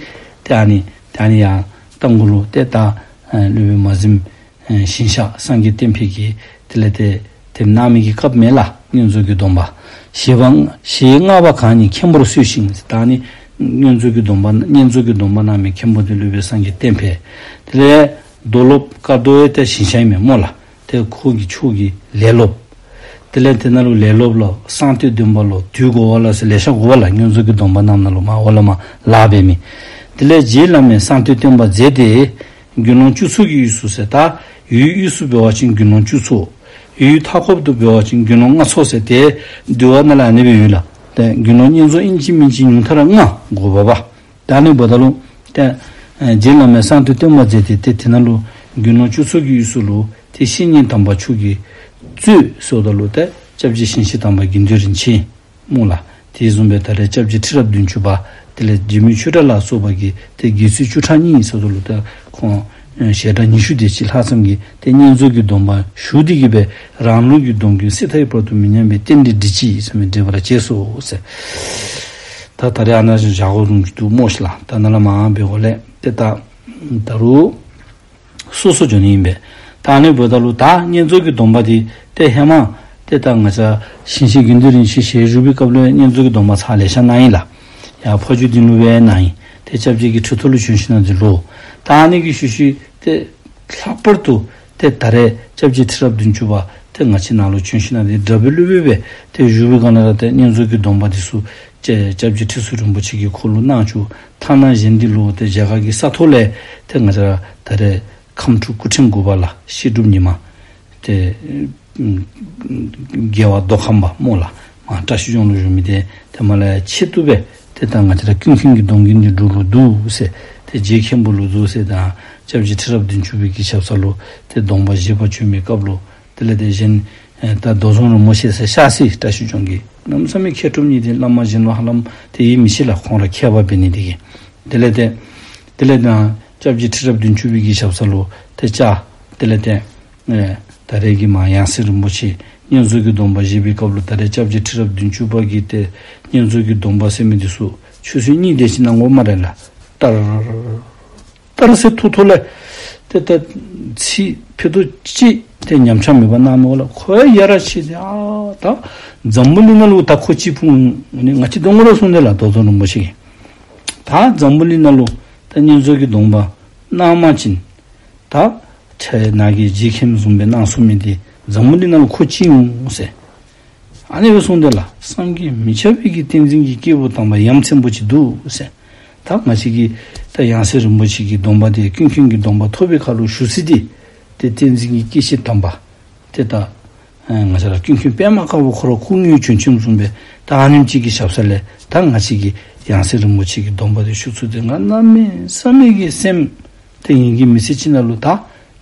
ཏེ་ཨ་ནི་ད་ཨ་ནི་ཡང་རྟ་མགོ་ལུ་ཏེ་ད་ཨ་སློབ་དཔོན་མ་གཟིམ་ཨ་ཞིང་གཤེགས་སངས་རྒྱས་བསྟན་འཕེལ་གྱིས་དེ་ལས་ཏེ་དེ་གནང་མི་གི་སྐབས་མེན་ལགས། བསྙེན་རྫོགས་ཀྱི་སྡོམ་པ། ཞེས་པ། ཞེས་བསྔགས་པ་གང་ཉིད་མཁན་པོར་གསོལ་ཞིང་ཟེར། ད་ཨ་ནི་བསྙེན་རྫོགས་ཀྱི་སྡོམ་པ་བསྙེན་རྫོགས་ཀྱི་སྡོམ་པ་གནང་མི་མཁན་པོ་འདི་སློབ་དཔོན་སངས་རྒྱས་བསྟན་འཕེལ། དེ་ལས་རྡོར་སློབ་བཀའ་རྡོར་ཡང་ཏེ་ཞིང་གཤེགས་མས་སྨོ་ལགས། ཏེ་ཁོ་གི་ཕྱོགས་ཀྱི་ལས་སློབ། དེ་ལས་དེ་ནང་ལུ་ལས་སློབ་ལུ་གསང་སྟེ་སྟོན་པ་ལོ་དུས་འགོ་བ་ལ་ཟེར་ལེ་ཤ་གོ་བ་ལགས། བསྙེན་རྫོགས་ཀྱི་སྡོམ་པ་གནངམ་ད་ལུ་མར་འོག་ལས་མར་ལཱ་འབད་མི། དེ་ལས་རྗེ་བླ་མས་གསང་སྟེ་སྟོན་པ་མཛད་དེ། དགེ་སློང་བཅུ་ཚོགས་ཀྱི་དབུས་སུ་ཟེར། ད་ཡུལ་དབུས་སུ་འབད་བ་ཅིན་དགེ་སློང་བཅུ་ཚོགས། ཡུལ་མཐའ་འཁོབ་ཏུ་འབད་བ་ཅིན་དགེ་སློང་ལྔ་ཚོགས་ཟེར་ཏེ་འདུལ་བ་ནང་ལུ་ཨ་ནི་སྦེ་ཡོད་ལགས། ཏེ་དགེ་སློང་བསྙེན་རྫོགས་ཨིན་ཅི་མིན་ཅི་ཉུང་མཐའ་ར་ལྔ་དགོ་པས་པ། ད་ཨ་ནི་འབདཝ་ད་ལུ་ཏེ་ཨ་རྗེ་བླ་མས་གསང་སྟེ་སྟོན་པ་མཛད་དེ་ཏེ་དེ་ནང་ལུ་དགེ་སློང་བཅུ་ཚོགས་ཀྱི་དབུས་སུ་ལུ་ཏེ་བཤེས་གཉེན་དམ་པ་མཆོག་གིས་གཙོས་ཟེརཝ་ད་ལུ་ཏེ་སྐྱབས་རྗེ་ཞིང་གཤེགས་དམ་པ་དགེ་འདུན་རིན་ཆེན་སྨོ་ལགས། དེ་བཟུམ་སྦེ་ད་རེས་སྐྱབས་རྗེ་ཁྲི་རབས་བདུན་ཅུ་པ་དེ་ལས་རྗེ་མི་ཆོས་གྲགས་ལ་སོགས་པ་གིས་ཏེ་དགེ་ཚུལ་བཅུ་ཕྲག་གཉིས་ཟེརཝ་ད་ལུ་ཏེ་ཁོང་ཨ་ཞལ་གྲངས་ཉི་ཤུ་དེ་ཅིག་ལྷག་ཙམ་གྱིས་ཏེ་བསྙེན་རྫོགས་ཀྱི་སྡོམ་པ་ཞུ་སྟེ་གིས་སྦེ་རང་ལུགས་ཀྱི་སྡོམ་རྒྱུན་སྲིད་མཐའི་བར་དུ་མི་ཉམས་པའི་རྟེན་འབྲེལ་འགྲིག་ཅིག་ཟེར་མི་འགྲིག་པར་བྱས་སོ་ཟེར། ད་ད་རེས་ཨ་ནཱ་བཞག་དགོ་རུང་འདུག་སྨོ་ཤིག་ལགས། ད་ནཱ་ལས་མར་འབད་དགོ་ལགས། ཏེ་ད་ད་རུང་སོ་སོ་འགྱོ་ནི་ཨིན་པས། ད་ཨ་ནི་འབདཝ་ད་ལུ་ད་བསྙེན་རྫོགས་ཀྱི་སྡོམ་པ་འདི་ཏེ་ཧེ་མ་ཏེ་ད་ང་བཅས་ཞིང་གཤེགས་དགེ་འདུན་རིན་ཆེན་ཞལ་བཞུགས་པའི་སྐབས་ལུ་བསྙེན་རྫོགས་ཀྱི་སྡོམ་པ་ཚར་ལེ་ཤ་གནང་ཡི་ལགས། ཡར་ཕ་ཇོ་སྡིངས་ལུ་སྦེ་གནང་ཡི། ཏེ་སྐྱབས་རྗེ་གི་ཁྲི་ཐོག་ལུ་བྱོན་ཞིནམ་ལས་ལོག། ད་ཨ་ནི་གི་ཤུལ་ཤུལ་ཏེ་ལྷག་པར་དུ་ཏེ་ད་རེས་སྐྱབས་རྗེ་ཁྲི་རབས་བདུན་ཅུ་པ་ཏེ་ང་བཅས་ནང་ལུ་བྱོན་ཞིནམ་ལས་དགྲ་བོའི་སློབ་དཔོན་སྦེ་ཏེ་བཞུགས་པའི་སྒང་ལས་ར་ཏེ་བསྙེན་རྫོགས་ཀྱི་སྡོམ་པ་འདི་ཚུ་ཏེ་སྐྱབས་རྗེ་ཁྲི་ཟུར་རིན་པོ་ཆེ་གིས་ཁོ་ལུ་གནང་བཅུག། ཐ་ན་གཞན་འདི་ལུ་ཏེ་རྒྱ་གར་གྱི་ས་ཐོག་ལས་ཏེ་ང་བཅས་ར་ད་རེས་ཁམས་སྤྲུལ་སྐུ་ཕྲེང་དགུ་པ་ལགས། བཤད་སྒྲུབ་ཉི་མ། ཏེ་ཨམ་རྒྱལ་བ་མདོ་ཁམས་པ་སྨོ་ལགས། མར་བཀྲ་ཤིས་ལྗོངས་ལུ་བཞུགས་མི་འདི་ཏེ་མར་ལས་ཆེད་དུ་སྦེ་ཏེ་ད་ང་བཅས་ར་ཀུན་མཁྱེན་གྱི་སྡོམ་རྒྱུན་འདི་འབྲུག་ལུ་འདུག་ཟེར། ཏེ་རྗེ་མཁན་པོ་ལུ་འདུག་ཟེར། ད་སྐྱབས་རྗེ་ཁྲི་རབས་བདུན་ཅུ་པའི་གི་ཞབས་ས་ལུ་ཏེ་སྡོམ་པ་བཞེས་པར་བྱོན་མི་སྐབས་ལུ་དེ་ལས་ཏེ་གཞན་ཨེ་ད་རྡོར་འཛོམས་རིན་པོ་ཆེ་ཟེར་ཤར་སི་བཀྲ་ཤིས་ལྗོངས་ཀྱི་གནམ་མེད་ས་མེད་མཁས་གྲུབ་གཉིས་ཏེ་བླ་མ་གཞན་ལུ་ཧ་ལམ་ཏེ་ཡིད་མི་ཆེས་ལགས། ཁོང་ར་མཁས་པ་འབད་ནི་དེ་གིས། དེ་ལས་ཏེ་དེ་ལས་ད་སྐྱབས་རྗེ་ཁྲི་རབས་བདུན་ཅུ་པའི་གི་ཞབས་ས་ལུ་ཏེ་བཅར། དེ་ལས་ཏེ་ཨེ་ད་རེས་ཀྱི་མར་ཡང་སྲིད་རིན་པོ་ཆེ་བསྙེན་རྫོགས་ཀྱི་སྡོམ་པ་བཞེས་པའི་སྐབས་ལུ་ད་རེས་སྐྱབས་རྗེ་ཁྲི་རབས་བདུན་ཅུ་པ་གིས་ཏེ་བསྙེན་རྫོགས་ཀྱི་སྡོམ་པ་ཟེར་མི་འདི་ཚུ་ཆོས་སྲིད་གཉིས་དེ་ཅིག་གནང་དགོ་སྨ་རེ་ལགས། ལྟར་ལྟར་ཟེར་ཐུགས་ཐོག་ལས་ཏེ་ད་ཚིག་ཕུད་རྡོག་གཅིག་ཏེ་ཉམས་ཆག་མེད་པར་གནང་མི་འོང་ལགས། ཁོ་ཡང་ཡ་ར་ཆེ་སྟེ་ཨ་ད་འཛམ་བུ་གླིང་ནང་ལུ་ད་ཁོ་གཅིག་པུ་ཨ་ནི་ང་བཅས་དོན་གོ་ར་གསུངས་ཏེ་ལགས། རྡོར་འཛོམས་རིན་པོ་ཆེ་གིས་ད་འཛམ་བུ་གླིང་ནང་ལུ་ད་བསྙེན་རྫོགས་ཀྱི་སྡོམ་པ་གནང་མ་བྱིན་ད་ཁྱེད་ནཱ་གི་རྗེ་མཁན་བཟུམ་སྦེ་གནང་ཚུགས་མི་འདི་འཛམ་བུ་གླིང་ནང་ལུ་ཁོ་གཅིག་འོང་ཟེར། ཨ་ནི་སྦེ་གསུངས་ཏེ་ལགས། བསམ་གྱིས་མི་ཁྱབ་པའི་གི་བསྟན་འཛིན་གྱི་སྐྱེས་བུ་དམ་པ་ཡ་མཚན་པོ་ཅིག་འདུག་ཟེར། ད་ང་བཅས་ཀྱི་ད་ཡང་སྲིད་རིན་པོ་ཆེ་གི་སྡོམ་པ་འདི་ཀུན་མཁྱེན་གྱི་སྡོམ་པ་ཐོབ་པའི་ཁར་ལུ་ཞུ་ས་འདི་ཏེ་བསྟན་འཛིན་གྱི་སྐྱེས་ཆེན་དམ་པ་ཏེ་ད་ཨ་ང་བཅས་ར་ཀུན་མཁྱེན་པདྨ་དཀར་པོ་ཁོ་ར་སྐུ་དངོས་བྱོན་བྱོནམ་བཟུམ་སྦེ་ད་ཨ་ནེམ་ཅིག་གི་ཞབས་ས་ལས་ད་ང་བཅས་ཀྱི་ཡང་སྲིད་རིན་པོ་ཆེ་གི་སྡོམ་པ་འདི་ཞུ་ཚུགས་ཏེ་ང་གནམ་མེད་ས་མེད་ཀྱི་སེམས་ཏེ་ངེ་གི་མི་ཚེ་གཅིག་ནང་ལུ་ད་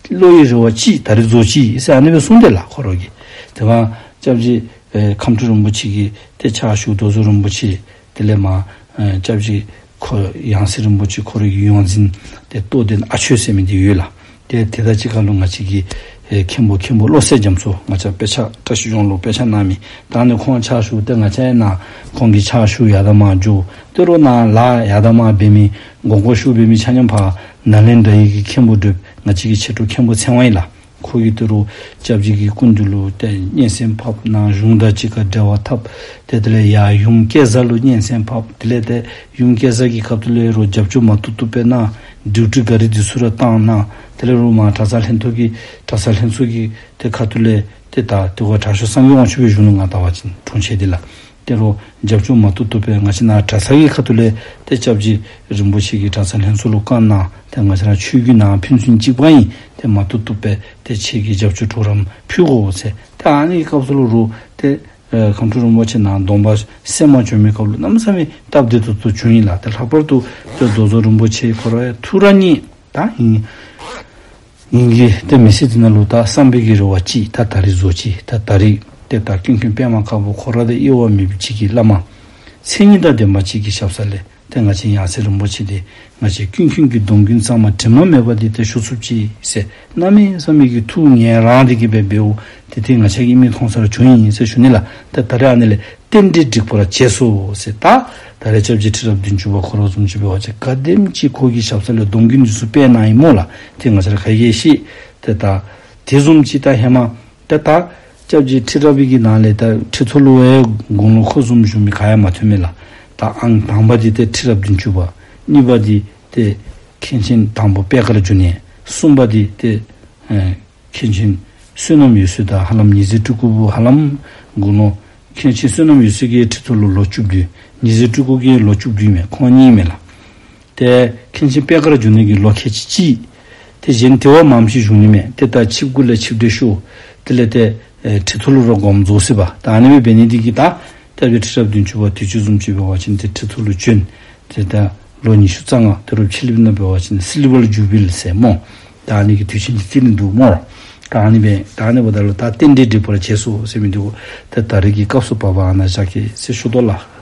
བློ་ཡི་རེ་བ་ཅིག་ད་རེས་རྫོགས་ཅི་ཟེར་ཨ་ནི་སྦེ་གསུངས་ཏེ་ལགས། ཁོ་ར་གིས་དེ་སྒང་སྐྱབས་རྗེ་ཨེ་ཁམས་སྤྲུལ་རིན་པོ་ཆེ་གིས་ཏེ་ཕྱག་ཞུ། རྡོར་འཛོམས་རིན་པོ་ཆེ་དེ་ལས་མར་ཨེ་སྐྱབས་རྗེ་ཁོ་ཡང་སྲིད་རིན་པོ་ཆེ་ཁོ་ར་གི་ཡོངས་འཛིན་ཏེ་རྟོགས་ལྡན་ཨ་ཆོས་ཟེར་མི་འདི་ཡོད་ལགས། ཏེ་དེ་དང་གཅིག་ཁར་ལུ་ང་བཅས་ཀྱི་ཨེ་མཁན་པོ་མཁན་པོ་བློ་གསལ་རྒྱ་མཚོ་ང་བཅས་དཔེ་ཆ་བཀྲ་ཤིས་ལྗོངས་ལུ་དཔེ་ཆ་གནང་མི་ད་ཨ་ནི་ཁོང་ཕྱག་ཞུ། ཏེ་ང་བཅས་ནཱ་ཁོང་གི་ཕྱག་ཞུ་ཡར་དང་མར་འགྱོ། ཏེ་རོགས་ནཱ་ལཱ་ཡར་དང་མར་འབད་མི་དགོངས་སྐོར་ཞུ་འབད་མི་ཆ་མཉམ་ཕར་ནཱ་ལེནྡྲ་ཡི་གི་མཁན་པོ་སྒྲོལ་ང་བཅས་ཀྱི་མཁས་གྲུབ་མཁན་པོ་ཚེ་དབང་ཨིན་ལགས། ཁོ་གིས་ཏེ་རོགས་སྐྱབས་རྗེ་གི་སྐུ་མདུན་ལུ་ཏེ་སྙན་གསན་ཕབ་གནང་། གཞུང་དང་གཅིག་ཁར་འབྲེལ་བ་འཐབ། ཏེ་དེ་ལས་ཡར་ཡུམ་སྐལ་བཟང་ལུ་སྙན་གསན་ཕབ། དེ་ལས་ཏེ་ཡུམ་སྐལ་བཟང་གི་ཁ་ཐུག་ལས་རོགས་རྒྱབ་སྐྱོར་མ་བཏུབ་བཏུབ་སྦེ་གནང་། ཌིའུ་ཊི་གཱ་རི་འདི་ཚུ་ར་བཏང་གནང་། དེ་ལས་རོགས་མར་གྲྭ་ཚང་ལྷན་ཚོགས་ཀྱི་གྲྭ་ཚང་ལྷན་ཚོགས་ཀྱི་ཏེ་ཁ་ཐུག་ལས་ཏེ་ད་དེ་ཁར་དྲག་ཤོས་སངས་རྒྱས་དབང་ཕྱུག་སྦེ་བཞུགས་ནུག། ང་ལྟ་བ་ཅིན་དྲུང་ཆེན་འདི་ལགས། ཏེ་རོགས་རྒྱབ་སྐྱོར་མ་བཏུབ་བཏུབ་སྦེ་ང་བཅས་ནཱ་གྲྭ་ཚང་གི་ཁ་ཐུག་ལས་ཏེ་སྐྱབས་རྗེ་རིན་པོ་ཆེ་གིས་གྲྭ་ཚང་ལྷན་ཚོགས་ལུ་བཀའ་གནང་། ཏེ་ང་བཅས་ར་ཆོས་བརྒྱུད་ནང་ཕན་ཚུན་གཅིག་པ་ཨིན། ཏེ་མ་བཏུབ་བཏུབ་སྦེ་ཏེ་ཁྱེད་ཀྱིས་རྒྱབ་སྐྱོར་གྲོགས་རམ་ཕུལ་དགོ་ཟེར། ཏེ་ཨ་ནི་སྐབས་སུ་ལུ་རོགས་ཏེ་ཨེ་ཁམས་སྤྲུལ་རིན་པོ་ཆེ་ནཱ་སྡོམ་པ་གསན་པར་བྱོན་མི་སྐབས་ལུ་གནམ་མེད་ས་མེད་སྟབས་བདེ་ཏོག་ཏོ་བྱུང་ཡི་ལགས། ཏེ་ལྷག་པར་དུ་ཏེ་རྡོར་འཛོམས་རིན་པོ་ཆེ་ཁོ་ར་ཡང་ཐུགས་ར་མཉེས་ད་ཨིན། ངེ་གི་ཏེ་མི་ཚེ་འདི་ནང་ལུ་ད་བསམ་པའི་གི་རེ་བ་ཅིག་ད་ད་རིས་བཟོ་ཅིག་ད་ད་རིས་ཏེ་ད་ཀུན་མཁྱེན་པདྨ་དཀར་པོ་ཁོ་ར་དང་དབྱེ་བ་མེད་པའི་ཅིག་གི་བླ་མ་མཚན་ཉིད་དང་ལྡན་པ་ཅིག་གི་ཞབས་ས་ལས་ཏེ་ང་བཅས་ཡང་སྲིད་རིན་པོ་ཆེ་འདི་ང་བཅས་ཀུན་མཁྱེན་གྱི་སྡོམ་རྒྱུན་གཙང་མ་དྲི་མ་མེད་པ་འདི་ཏེ་ཞུ་ཚུགསཔ་ཅིག་ཟེར་གནམ་མེད་ས་མེད་ཀྱི་ཐུགས་ངལ་རངས་ཏེ་གི་སྦེ་འབདཝ་ཏེ་ཏེ་ང་བཅས་ཀྱི་མིག་མཐོང་ས་ར་བྱུང་ཡི་ཟེར་ཞུ་ནི་ལགས། ཏེ་ད་རིས་ཨ་ནི་ལས་རྟེན་འབྲེལ་འགྲིག་པར་བྱས་སོ་ཟེར། ད་ད་རེས་སྐྱབས་རྗེ་ཁྲི་རབས་བདུན་ཅུ་པ་ཁོ་ར་བཟུམ་ཅིག་འབད་བ་ཅིན་ག་དེམ་ཅིག་ཁོ་གི་ཞབས་ས་ལས་སྡོམ་རྒྱུན་འདི་ཚུ་སྤེལ་གནང་ཡི་སྨོ་ལགས། ཏེ་ང་བཅས་ར་ག་གིས་ཤེས། ཏེ་ད་དེ་བཟུམ་ཅིག་ད་ཧེ་མ་ཏེ་ད་སྐྱབས་རྗེ་ཁྲི་རབས་ཀྱི་ནང་ལས་ད་ཁྲི་ཐོག་ལུ་ཡང་དགུང་ལོ་ཁོ་བཟུམ་བཞུགས་མི་ག་ཡང་མ་ཐོན་མས་ལགས། ད་ཨང་དང་པ་འདི་ཏེ་ཁྲི་རབས་བདུན་ཅུ་པ། གཉིས་པ་འདི་ཏེ་མཁན་ཆེན་དང་པོ་པད་དཀར་འབྱུང་གནས། གསུམ་པ་འདི་ཏེ་ཨེ་མཁན་ཆེན་བསོད་ནམས་འོད་ཟེར་དང་ཧ་ལམ་ཉི་ཟེར་སྤྲུལ་སྐུ་བུ་ཧ་ལམ་དགུང་ལོ། མཁན་ཆེན་བསོད་ནམས་འོད་ཟེར་གྱིས་ཁྲི་ཐོག་ལུ་ལོ་བཅུ་བདུན། ཉི་ཟེར་སྤྲུལ་སྐུ་གིས་ལོ་བཅུ་བདུན་མས། ཁོང་གཉིས་མས་ལགས། ཏེ་མཁན་ཆེན་པད་དཀར་འབྱུང་གནས་ཀྱིས་ལོ་ཁལ་གཅིག་གཅིག། ཏེ་གཞན་དེ་བ་མངམ་ཅིག་བཞུགས་ནི་མས། ཏེ་ད་ཆིབས་གུ་ལས་ཆིབས་གྲལ་ཞུ། དེ་ལས་ཏེ་ཨེ་ཁྲི་ཐོག་ལུ་ར་དགོངསམ་རྫོགས་ཟེར་བ། ད་ཨ་ནི་སྦེ་འབད་ནི་འདི་གིས་ད་སྐྱབས་རྗེ་ཁྲི་རབས་བདུན་ཅུ་པ་དུས་ཅི་བཟུམ་ཅིག་འབད་བ་ཅིན་ཏེ་ཁྲི་ཐོག་ལུ་བྱོན། ཏེ་ད་ལོ་ཉི་ཤུ་རྩ་ལྔ། དུས་རབས་ཕྱི་གླིངཔ་ནང་འབད་བ་ཅིན་སི་ལི་བར་ཇུ་བི་ལི་ཟེར་སྨོ། ད་ཨ་ནི་གི་དུས་ཆེན་འདི་བརྩི་ནི་འདུག་སྨོ། ད་ཨ་ནི་སྦེ་ད་ཨ་ནི་འབདཝ་ད་ལུ་ད་རྟེན་འབྲེལ་འགྲིག་པར་བྱས་སོ་ཟེར་མི་འདི་གུ་ད་ད་རིས་ཀྱི་སྐབས་སུ་བབ་པ་ཨ་ནཱ་བཞག་གེ་ཟེར་ཞུ་དོ་ལགས།